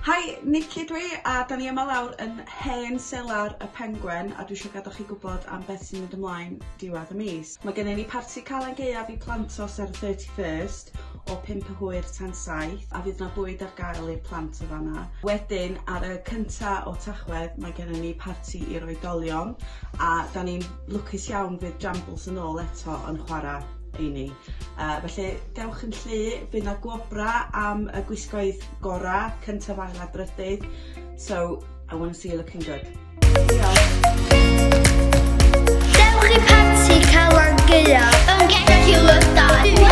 Hi, Nici dwi, a 'da ni yma lawr yn hen selar y Pengwern a dwi isio gadal chi gwybod am beth sy'n mynd ymlaen diwedd y mis. Mae gennyn ni parti Calan Gaeaf i plantos ar y 31st o 5 y hwyr tan 7 a fydd 'na bwyd ar gael i'r plant yn fan'na. Wedyn ar y cynta o Tachwedd mae gennyn ni parti i'r oedolion a 'da ni'n lwcus iawn fydd Jambles yn ôl eto yn chwara' i ni. Yy felly dewch yn llu, fydd 'na gwobra am y gwisgoedd gora, cyntaf, ail a drydydd, so I wanna see you looking good. Diolch. Dewch i parti Calan Gaeaf yn Gelli Lydan.